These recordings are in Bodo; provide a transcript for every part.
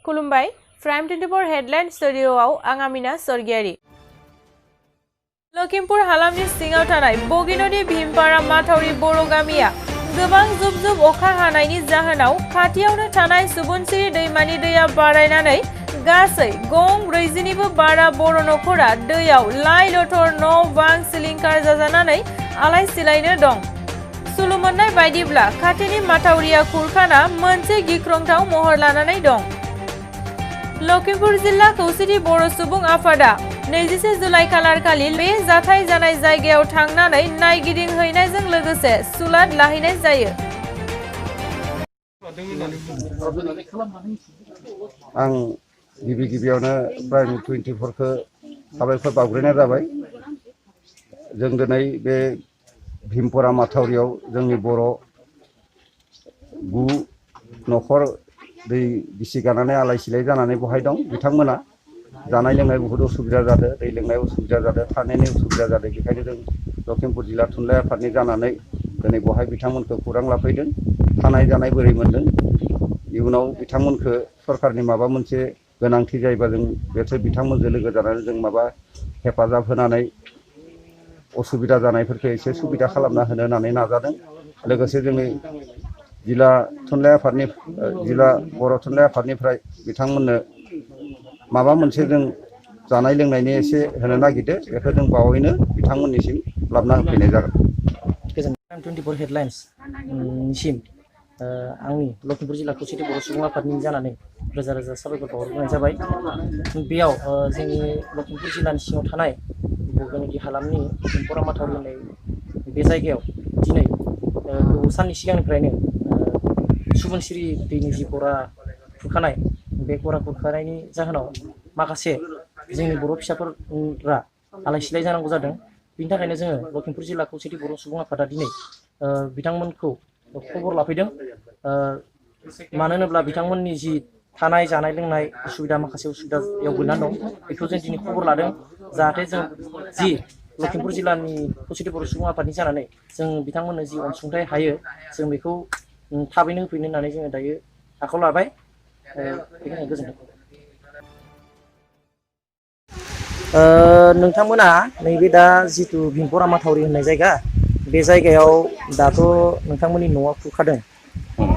खुलुमबाय प्राइम 24 हेडलाइन स्टुडिय'आव आं आमिना सरगियारि। लखिमपुर हालामनि सिङाव थानाय बगिनदी भीमपारा माथावरि बर' गामिया गोबां जुब जुब अखा हानायनि जाहोनाव खाथियावनो थानाय सुबुनसिरि दैमानि दैया बारायनानै गासै गं 40निबो बारा बर' नखरा दैयाव लाइ लथर न' बां सिलिंखार जाजानानै आलाय सिलायनो दं। सुलु मोननाय बायदिब्ला खाथिनि माथावरिया खुरखाना मोनसे गिख्रंथाव महर लानानै दं। लखिमपुर जिल्ला खौसेथि बर' सुबुं आफादा 21 जुलाइ खालारखालि बे जाथाय जानाय जायगायाव थांनानै नायगिदिंहैनायजों लोगोसे सुलाद लाहैनाय जायो। आं गिबियावनो प्राइम 24 खौ साबायखर बावग्रोनाय जाबाय। जों दिनै बे भीमपारा माथावरियाव जोंनि बर' 9 नखर दै गिसि गानानै आलाय सिलाय जानानै बहाय दं। बिथांमोना जानाय लोंनाय बहुत उसुबिदा जादों, दै लोंनाय उसुबिदा जादों, थानायनि उसुबिदा जादों। बेखायनो जों लखिमपुर जिल्ला थुनलाइ आफादनि जानानै दिनै बहाय बिथांमोनखौ खौरां लाफैदों। थानाय जानाय बोरै मोनदों, इयुनाव बिथांमोनखौ सरकारनि माबा मोनसे गोनांथि जायोबा जों बेसोर बिथांमोनजों लोगो जानानै जों माबा हेफाजाब होनानै असुबिदा जानायफोरखौ एसे सुबिदा खालामना होनो होननानै नाजादों। लोगोसे जोंनि जिल्ला बर' थुनलाइ आफादनिफ्राय बिथांमोननो माबा मोनसे जों जानाय लोंनायनि एसे होनो नागिरदों। बेखौ जों बावैनो बिथांमोननिसिम लाबोना होफैनाय जागोन। प्राइम 24 हेडलाइन्स निसिम आंनि लखिमपुर जिल्ला खौसेथि बर' सुबुं आफादनि जानानै रोजा रोजा साबायखर बावहरनाय जाबाय। बेयाव जोंनि लखिमपुर जिल्लानि सिङाव थानाय बगिनदी हालामनि भीमपारा माथावरि होननाय बे जायगायाव दिनै गोबाव साननि सिगांनिफ्रायनो सुबुनसिरि दैनि जि गरा खुरखानाय, बे गरा खुरखानायनि जाहोनाव माखासे जोंनि बर' फिसाफोरा आलाय सिलाय जानांगौ जादों। बिनि थाखायनो जोङो लखिमपुर जिल्ला खौसेथि बर' सुबुं आफादा दिनै बिथांमोनखौ खबर लाफैदों। मानो होनोब्ला बिथांमोननि जि थानाय जानाय लोंनाय उसुबिदा, माखासे उसुबिदायाव गोलैनानै दं, बेखौ जों दिनै खबर लादों। जाहाथे जों जि लखिमपुर जिल्लानि खौसेथि बर' सुबुं आफादनि जानानै जों बिथांमोननो जि अनसुंथाइ हायो, जों बेखौ थाबैनो होफैनो होननानै जोङो दायो आखायाव लाबाय। बेनिखायनो गोजोन्थों। नोंथांमोना नैबे दा जिथु भीमपारा माथावरि होननाय जायगा, बे जायगायाव दाथ' नोंथांमोननि न'आ खुरखादों।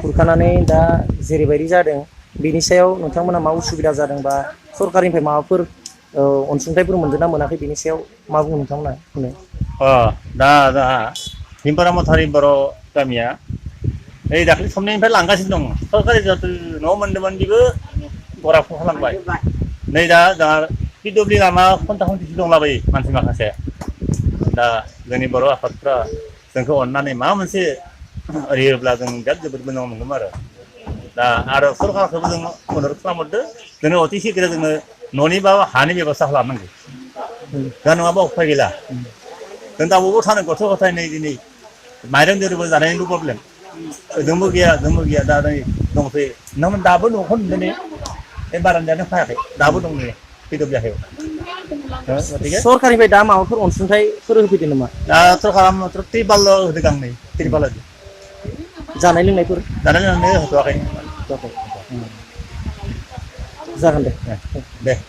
खुरखानानै दा जेरैबायदि जादों, बेनि सायाव नोंथांमोना मा उसुबिदा जादों बा सरकारनिफ्राय माबाफोर अनसुंथाइफोर मोनदों ना मोनाखै, बेनि सायाव मा बुङो नोंथांमोना बुंनो? दा जोंहा भीमपारा माथावरि बर' गामिया नै दाख्लै समनिफ्राय लांगासिनो दं। सरकारि जिहेतु न' मोन्दोंमोन, बेबो गरा खुरखालांबाय। नै दा जोंहा पिडब्लिउ लामा खन्था खन्थिसो दंलाबायो मानसि माखासे। दा जोंनि बर' आफादफ्रा जोंखौ अननानै माबा मोनसे होयोब्ला जों बिराद जोबोद मोजां मोनगौमोन आरो। दा आरो सरकारखौबो जों अनुरद खालामहरदो, जोंनो अति सिग्रो जोंनो न'नि बा हानि बेब'स्था खालामनांगौ। दा नङाबा उफाय गैला। जों दा बबाव थानो, गथ' गथाय नै दिनै माइरं दैरंबो जानायनिबो प्रब्लेम। जोंबो गैया दा नै दंथ'यो। नोंथांमोन दाबो न'खौ नुदों ने? बे बारान्दायानो फायाखै, दाबो दं नै पिडब्लिउ आखायाव। सरकारनिफ्राय दा माबाफोर अनसुंथाइफोर होफैदों नामा? दा सरकारा मात्र त्रिपाल होदों गांनै, त्रिपाल होदों। जानाय लोंनायफोर होथ'वाखै। जागोन दे। दे।